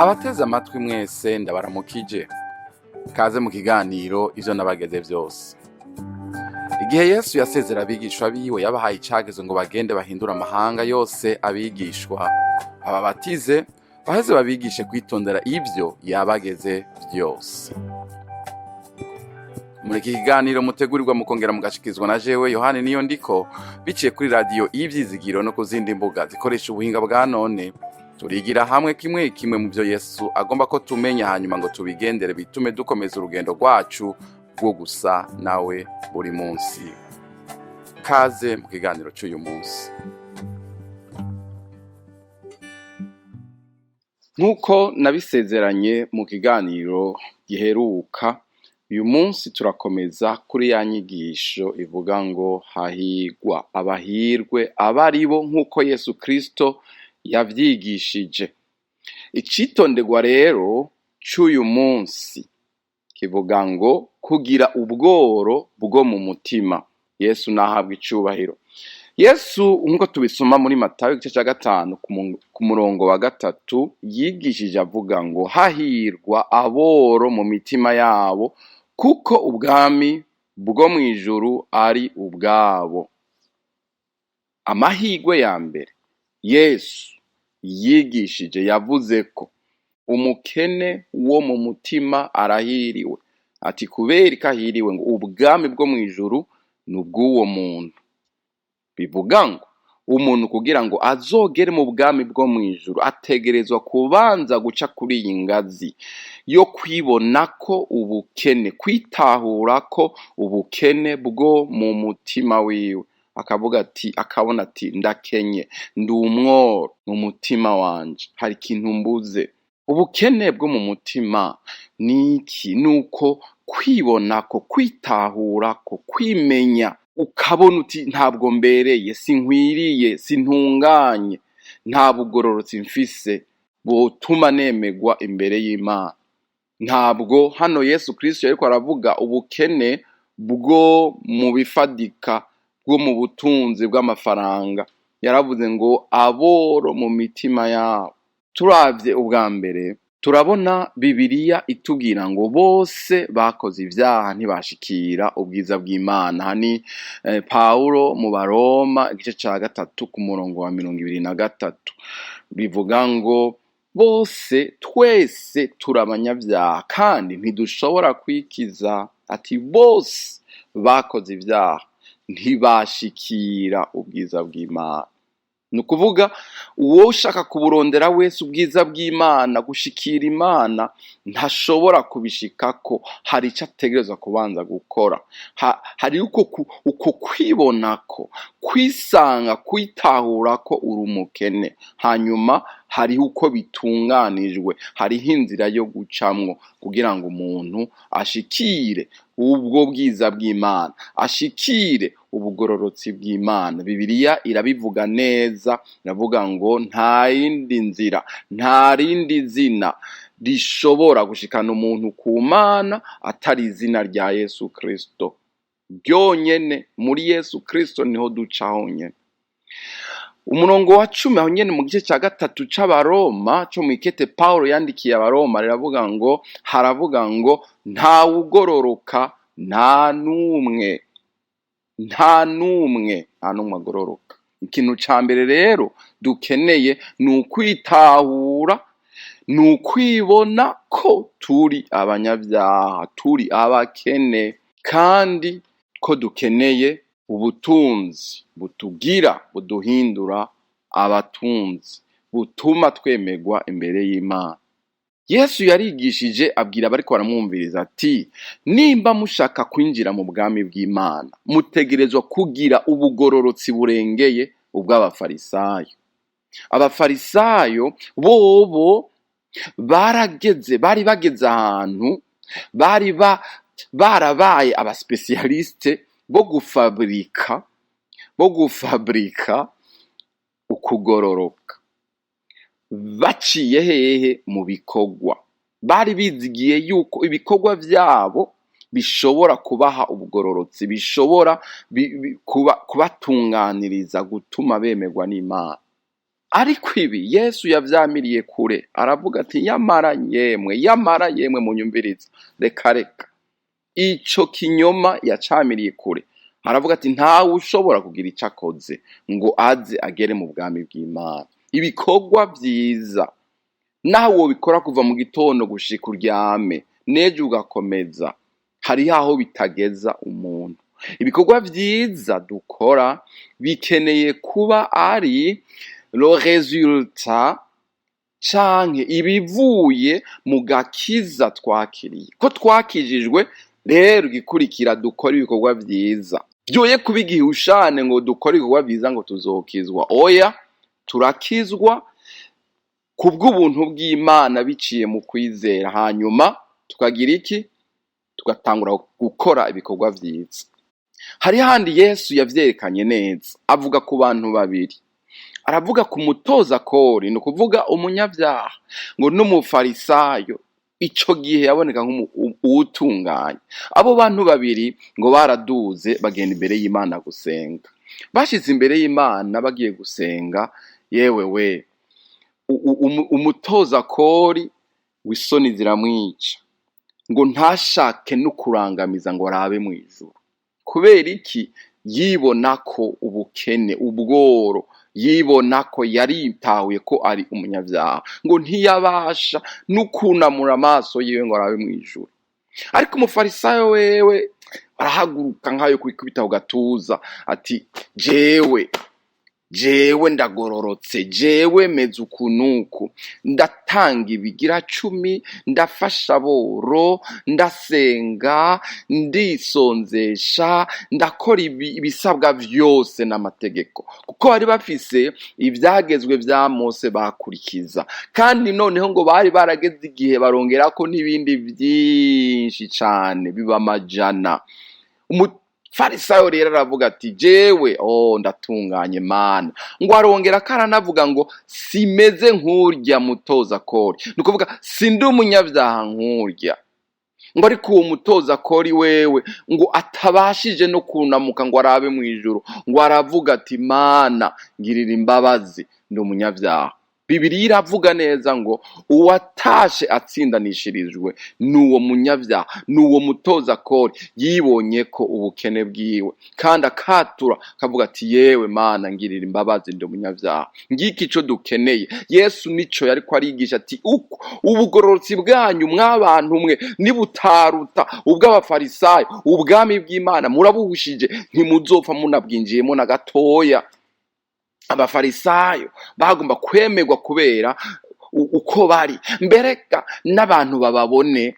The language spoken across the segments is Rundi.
Abateze amatwi mwese, ndabaramukije. Kaze mu kiganiro Ivyo Nabageze Vyose. Igihe Yesu yasezera abigishwa biwe, yabahaye icagezo ngo bagende bahindure amahanga yose abigishwa, bababatize, baheze babigishe kwitondera ivyo yabageze vyose. Muri iki kiganiro mutegurirwa mukongera mugashikizwa na jewe Yohani Niyo Ndiko, biciye kuri radiyo Ivyizigiro no ku zindi mbuga zikoresha ubuhinga bwa none, turigira hamwe kimwe kimwe mu byo Yesu agomba ko tumenya, hanyuma ngo tubigendere, bitume dukomeza urugendo rwacu rwo gusa nawe buri munsi. Kaze mu kiganiro cy'uyu munsi. Nk'uko nabisezeranye mu kiganiro giheruka, uyu munsi turakomeza kuri ya nyigisho ivuga ngo hahigwa abahirwe aba ari bo, nk'uko Yesu Kristo yavyigishije. Icitonderwa rero c'uyu munsi kivuga ngo kugira ubworo bwo mu mutima. Yesu nahabwa icubahiro. Yesu, nk'uko tubisoma muri Matayo igice ca 5 ku murongo wa 3, yigishije avuga ngo hahirwa aboro mu mitima yabo, kuko ubwami bwo mw'ijuru ari ubwabo. Amahirwe ya mbere Yesu yigishije, yavuze ko umukene wo mu mutima arahiriwe. Ati kubera ko ahiriwe, ngo ubwami bwo mw'ijuru ni ubw'uwo muntu. Bivuga ngo umuntu kugira ngo azogere mu bwami bwo mw'ijuru ategerezwa kubanza guca kuri iyi ngazi yo kwibona ko ubukene, kwitahura ko ubukene bwo mu mutima wiwe, akavuga ati, akabona ati ndakenye, ndi umworo mu mutima wanje, hari ikintu mbuze. Ubukene bwo mu mutima ni iki? Nuko kwibona ko, kwitahura ko, kwimenya, ukabona uti ntabwo mbereye, sinkwiriye, sintunganye, nta bugororotsi mfise bwotuma nemegwa imbere y'Imana. Ntabwo hano Yesu Kristo yariko aravuga ubukene bwo mu bifadika, bwo mu butunzi bw'amafaranga. Yaravuze ngo aboro mu mitima yabo. Turavye ubwa mbere, turabona Bibiliya itubwira ngo bose bakoze ivyaha ntibashikira ubwiza bw'Imana. Aha ni Pawulo mu Baroma igice ca 3 ku murongo wa 23, bivuga ngo bose, twese turi abanyabyaha kandi ntidushobora kwikiza. Ati bose bakoze ivyaha ntibashikira ubwiza bw'Imana. Ni ukuvuga uwo ushaka kuburondera wese ubwiza bw'Imana, gushikira Imana, ntashobora kubishikako. Hari ico ategerezwa kubanza gukora. Hari uko kwibonako, kwisanga, kwitahura ko uri umukene. Hanyuma hariho uko bitunganijwe, hariho inzira yo gucamwo kugira ngo umuntu ashikire ubwo bwiza bw'Imana, ashikire ubugororotsi bw'Imana. Bibiliya irabivuga neza, iravuga ngo nta yindi nzira, nta rindi zina rishobora gushikana umuntu ku Mana atari izina rya Yesu Kristo ryonyene. Muri Yesu Kristo niho duca honyene. Umurongo wa 10 aho nyene mu gice ca 3 c'Abaroma, co mw'ikete Pawulo yandikiye Abaroma, riravuga ngo, haravuga ngo ntawugororoka, nta n'umwe, nta n'umwe, nta n'umwe agororoka. Ikintu ca mbere rero dukeneye ni ukwitahura, ni ukwibona ko turi abanyabyaha, turi abakene, kandi ko dukeneye ubutunzi butugira, buduhindura abatunzi, butuma twemerwa imbere y'Imana. Yesu yarigishije abwira abariko baramwumviriza ati nimba mushaka kwinjira mu bwami bw'Imana, mutegerezwa kugira ubugororotsi burengeye ubw'Abafarisayo. Abafarisayo bobo bari bageze ahantu bari barabaye abasipesiyaliste bo gufabrika ukugororoka, baciye hehe? Mu bikorwa. Bari bizigiye yuko ibikorwa vyabo bishobora kubaha ubugororotsi, bishobora kubatunganiriza, gutuma bemerwa n'Imana. Ariko ibi Yesu yavyamiriye kure, aravuga ati yamara yemwe, yamara yemwe, munyumviriza, reka reka. Ico kinyoma yacamiriye kure, aravuga ati ntawe ushobora kugira ico akoze ngo aze agere mu bwami bw'Imana. Ibikorwa vyiza nawe wobikora kuva mu gitondo gushika uryame, n'ejo ugakomeza, hariho aho bitageza umuntu. Ibikorwa vyiza dukora bikeneye kuba ari le résultat canke ibivuye mu gakiza twakiriye. Ko twakijijwe rero, igikurikira dukora ibikorwa vyiza. Vyoye kuba igihushane ngo dukore ibikorwa vyiza ngo tuzokizwa. Oya, turakizwa kubw'ubuntu bw'Imana biciye mu kwizera, hanyuma tukagira iki? Tugatangura gukora ibikorwa vyiza. Hari handi Yesu yavyerekanye neza, avuga ku bantu babiri. Aravuga ku mutoza kori, ni ukuvuga umunyabyaha, ngo n'umufarisayo, ico gihe yaboneka nk'uwutunganye. Abo bantu babiri ngo baraduze bagenda imbere y'Imana gusenga. Bashize imbere y'Imana bagiye gusenga, yewe we, umutoza kori w'isoni ziramwica, ngo ntashake no kurangamiza ngo arabe mw'ijuru. Kubera iki? Yibona ko ubukene, ubworo, yibona ko yaritahuye ko ari umunyabyaha, ngo ntiyabasha no kunamura amaso yiwe ngo arabe mw'ijuru. Ariko umufarisayo wewe arahaguruka nk'ayo kwikubita ku gatuza, ati jewe, jewe ndagororotse, jewe meze uku n'uku, ndatanga ibigira cumi, ndafasha aboro, ndasenga, ndisonzesha, ndakora ibisabwa vyose n'amategeko. Kuko bari bafise ivyagezwe vya Mose bakurikiza, kandi noneho ngo bari barageze igihe barongerako n'ibindi vyinshi cane biba amajana. Umufarisayo rero aravuga ati jewe, oh, ndatunganye Mana. Ngo arongera ko aranavuga ngo simeze nk'urya mutoza kori, ni ukuvuga sindi umunyabyaha nk'urya. Ngo ariko uwo mutoza kori wewe ngo atabashije no kunamuka ngo arabe mu ijuru, ngo aravuga ati Mana ngirira imbabazi, ndi umunyabyaha. Bibiliya iravuga neza ngo uwatashe atsindanishirijwe n'uwo munyabyaha, n'uwo mutoza kori yibonye ko ubukene bwiwe, kandi akatura akavuga ati yewe Mana ngirira imbabazi, ndi umunyabyaha. Ngiki ico dukeneye. Yesu nico yariko arigisha ati uko ubugororotsi bwanyu mw'abantu mwe nibutaruta ubw'abafarisayo, ubwami bw'Imana murabuhushije, ntimuzopfa munabwinjiyemo na gatoya. Abafarisayo bagomba kwemerwa kubera uko bari, mbereka n'abantu bababone.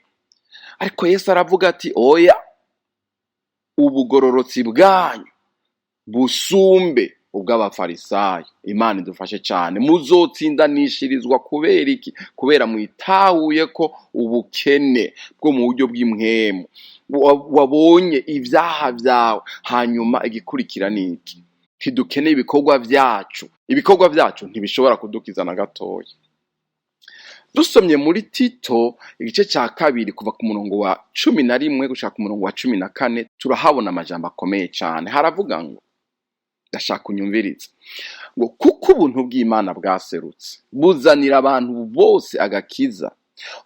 Ariko Yesu aravuga ati oya, ubugororotsi bwanyu busumbe ubw'abafarisayo. Imana idufashe cyane. Muzotsindanishirizwa kubera iki? Kubera mwitahuye ko ubukene bwo mu buryo bw'impwemu, wabonye ibyaha byawe. Hanyuma igikurikira ni iki? Ntidukeneye ibikorwa byacu, ibikorwa byacu ntibishobora kudukiza na gatoya. Dusomye muri Tito igice cya 2 kuva ku murongo wa 11 gushika ku murongo wa 14, turahabona amajambo akomeye cyane. Haravuga ngo, ndashaka unyumvirize, ngo kuko ubuntu bw'Imana bwaserutse buzanira abantu bose agakiza,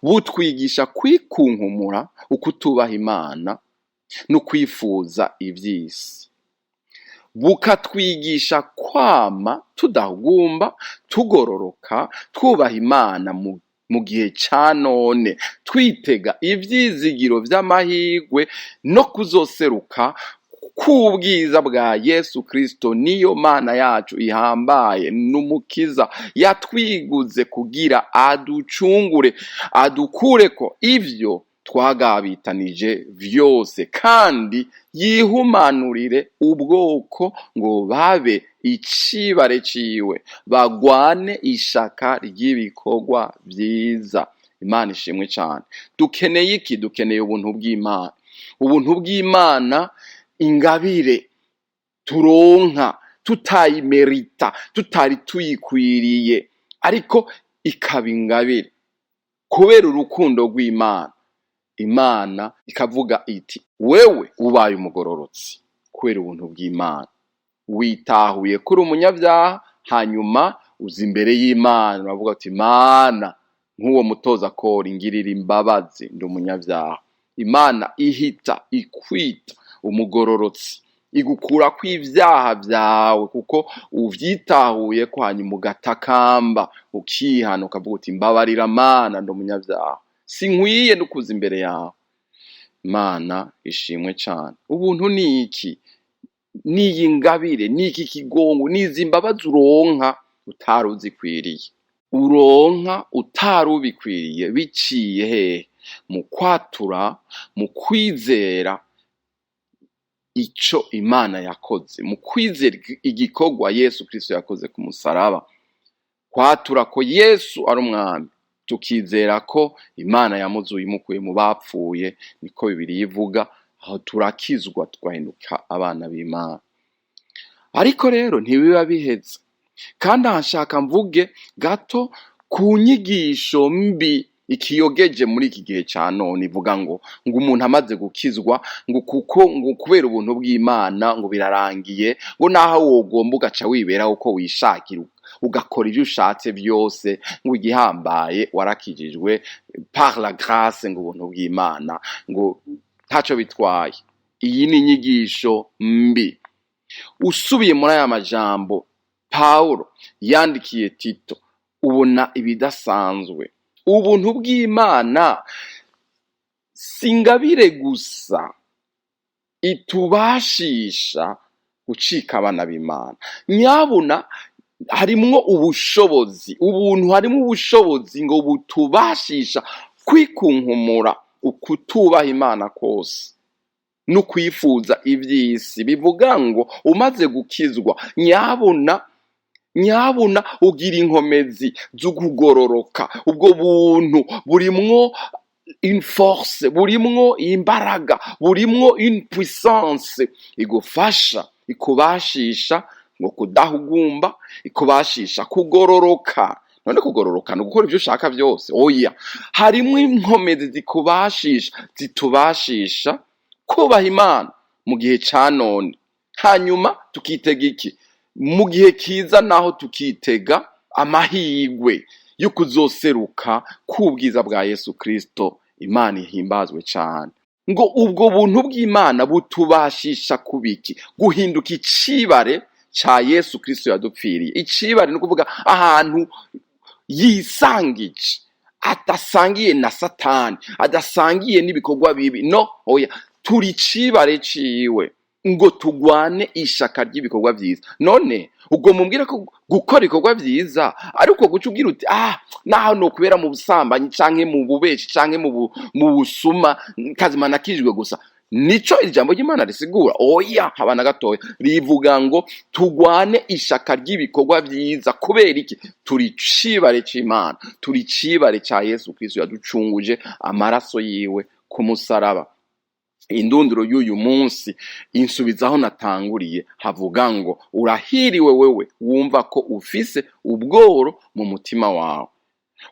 butwigisha kwikunkumura ukutubaha Imana no kwifuza iby'isi, bukatwigisha kwama tudahugumba, tugororoka, twubaha Imana mu gihe ca none, twitega ivyizigiro vy'amahirwe no kuzoseruka k'ubwiza bwa Yesu Kristo. Niyo Mana yacu ihambaye n'Umukiza, yatwiguze kugira aducungure, adukureko ivyo twagabitanije vyose, kandi yihumanurire ubwoko ngo babe icibare ciwe, bagwane ishaka ry'ibikorwa vyiza. Imana ishimwe cane. Dukeneye iki? Dukeneye ubuntu bw'Imana. Ubuntu bw'Imana, ingabire turonka tutayimerita, tutari tuyikwiriye, ariko ikaba ingabire kubera urukundo rw'Imana. Imana ikavuga iti wewe ubaye umugororotsi kubera ubuntu bw'Imana, witahuye kuri umunyabyaha, hanyuma Uza imbere y'Imana, uravuga uti: "Mana, nk'uwo mutoza kori, ngirira imbabazi, ndi umunyabyaha." Imana ihita ikwita umugororotsi, igukurako ibyaha byawe kuko uvyitahuye ko, hanyuma ugatakamba, ukihana, ukavuga uti: "Mbabarira Mana, ndi umunyabyaha, sinkwiye no kuza imbere yawe." Imana ishimwe cane. Ubuntu ni iki? Niyi ngabire, niki kigongo, nizi mbabazi uronka utari uzikwiriye, uronka utari ubikwiriye, biciye hehe? Mu kwatura, mu kwizera ico Imana yakoze, mu kwizera igikorwa Yesu Kristo yakoze ku musaraba, kwatura ko Yesu ari umwami, tukizera ko Imana yamuzuye imukuye mu bapfuye, niko Bibiliya ivuga. Aho turakizwa, tugahinduka abana b'Imana. Ariko rero ntibiba biheze. Kandi aha nshaka mvuge gato ku nyigisho mbi ikiyogeje muri iki gihe ca none, ivuga ngo umuntu amaze gukizwa, ngo kuko ngo kubera ubuntu bw'Imana ngo birarangiye, ngo naho wogomba ugaca wiberaho uko wishakira, ugakora ivyo ushatse vyose, ngo igihambaye warakijijwe par la grâce, ngo ubuntu bw'Imana ngo ntaco bitwaye. Iyi ni inyigisho mbi. Usubiye muri aya majambo Pawulo yandikiye Tito, ubona ibidasanzwe. Ubuntu bw'Imana si ingabire gusa itubashisha gucika abana b'Imana. Nyabuna harimwo ubushobozi. Ubuntu harimwo ubushobozi ngo butubashisha kwikunkumura ukutubaha Imana kose no kwifuza ivy'isi. Bivuga ngo umaze gukizwa, nyabuna nyabuna ugira inkomezi zo kugororoka. Ubwo buntu burimwo une force, burimwo imbaraga, burimwo une puissance igufasha, ikubashisha ngo kudahugumba, ikubashisha kugororoka. None kugororoka ni ugukora ivyo ushaka vyose? Oya. Harimwo inkomezi zikubashisha, zitubashisha kubaha Imana mu gihe ca none, hanyuma tukitega iki mu gihe kiza? Naho tukitega amahigwe yo kuzoseruka k'ubwiza bwa Yesu Kristo. Imana ihimbazwe cane. Ngo ubwo buntu bw'Imana butubashisha kubiki? Guhinduka icibare ca Yesu Kristo yadupfiriye. Icibare ni ukuvuga ahantu yisangije, adasangiye na Satani, adasangiye n'ibikorwa bibi. No oya, turi icibare ciwe ngo tugwane ishaka ry'ibikorwa vyiza. None ubwo mumbwire ko gukora ibikorwa vyiza ariko guca ubwira uti: "Ah, naho nokubera mu busambanyi canke mu bubeshi canke mu busuma, kazima nakijwe gusa." Nico ijambo ry'Imana risigura? Oya, haba na gatoya. Rivuga ngo tugwane ishaka ry'ibikorwa vyiza. Kubera iki? Turi cibare c'Imana, turi cibare ca Yesu Kristo yaducunguje amaraso yiwe ku musaraba. Indunduro y'uyu munsi insubizaho natanguriye, havuga ngo: "Urahiriwe wewe wumva ko ufise ubworo mu mutima wawe."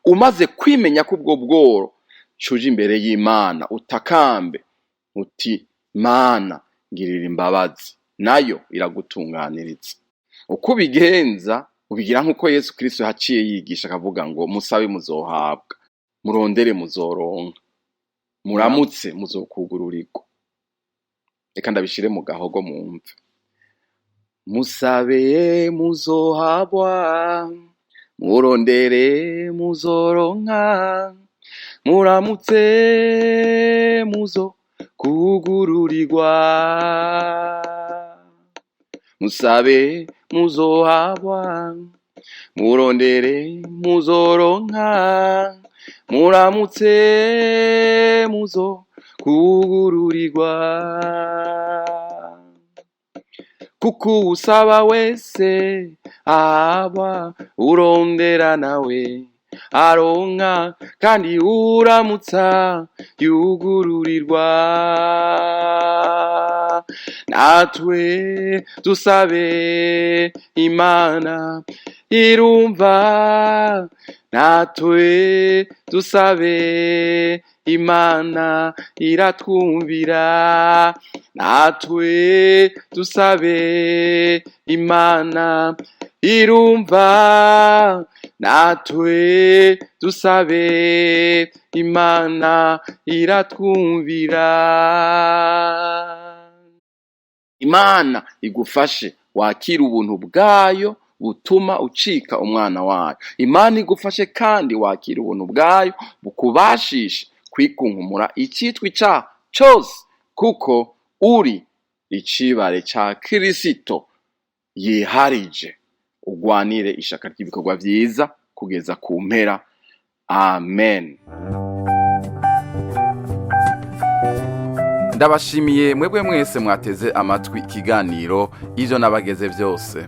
Umaze kwimenya ko ubwo bworo, cuje imbere y'Imana, utakambe uti: "Mana, ngirira imbabazi." Nayo iragutunganiriza. Uko ubigenza, ubigira nk'uko Yesu Kristo yaciye yigisha, akavuga ngo: "Musabe muzohabwa, murondere muzoronka, muramutse muzokugururirwa." Reka ndabishire mu gahogo mumve: musabe muzohabwa, murondere muzoronka, muramutse muzo kugururirwa. Musabe muzohabwa, murondere muzoronka, muramutse muzo kugururirwa. Kuko usaba wese ahabwa, urondera nawe aronka, kandi uramutsa yugururirwa. Natwe dusabe, Imana irumva. Natwe dusabe, Imana iratwumvira. Natwe dusabe, Imana. Irumva natwe dusabe, Imana iratwumvira. Imana igufashe wakira ubuntu bwayo butuma ucika umwana wayo. Imana igufashe kandi wakira ubuntu bwayo bukubashishe kwikunkumura icitwa icaha cose, kuko uri icibare ca Kirisito yiharije. Ugwanire ishaka ry'ibikorwa vyiza kugeza ku mpera. Amen. Ndabashimiye mwebwe mwese mwateze amatwi ikiganiro ivyo nabageze byose.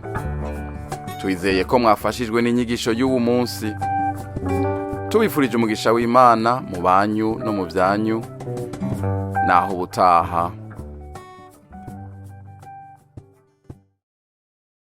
Twizeye ko mwafashijwe n'inyigisho y'uwu munsi. Tubifurije umugisha w'Imana mu banyu no mu byanyu. Naho ubutaha.